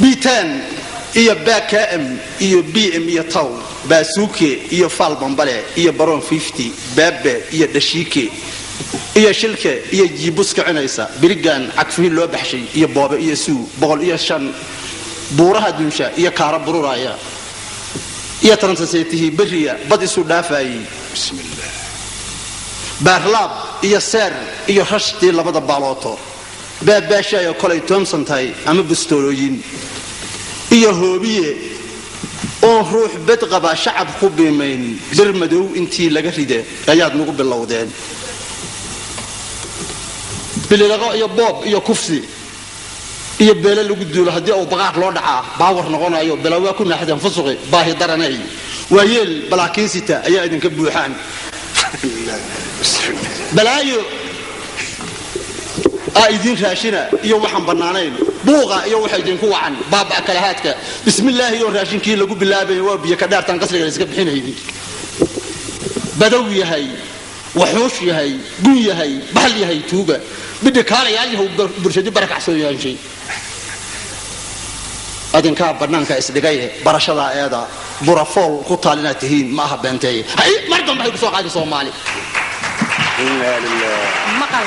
B10 iyo BKM iyo BM iyo taw, baasuuke iyo faal bambale iyo baroon 50, beebe iyo dhashiike iyo shilke iyo jiibus kicinaysa, birigan cagfihii loo baxshay iyo boobe iyo suu 105, buuraha dunsha iyo kaara bururaya iyo taransaseetihii beriya bad isu dhaafaayey, baarlaab iyo seer iyo rashtii labada baalooto, baabaashaayo kolay toomsan tahay ama bustoolooyin iyo hoobiye oon ruux bed qaba shacab ku biimayn, bir madow intii laga ride ayaad nagu bilowdeen. Bililaqo iyo boob iyo kufsi iyo beele lagu duulo haddii uu baqaar loo dhacaa baawar noqonayo, bilowaa ku naaxdeen fusuqi baahi daranay, waayeel balaakiinsita ayaa idinka buuxaan. Balaayo aa idiin raashina iyo waxaan bannaanayn, buuqa iyo waxa idinku wacan baaba kalahaadka. Bismillaahi oo raashinkii lagu bilaabay waa biyo ka dhaartaan qasriga la iska bixinaynin. Badow yahay, waxuush yahay, gun yahay, bahal yahay, tuuga bidhi kaalayaal yahow, bulshadi barakac soo yaanshay adinkaa bannaanka isdhigaye. Barashadaa eeda burafool ku taal inaad tihiin ma aha beenteeye. Hay mar dambe hay ku soo qaadi Soomaali. Maqal.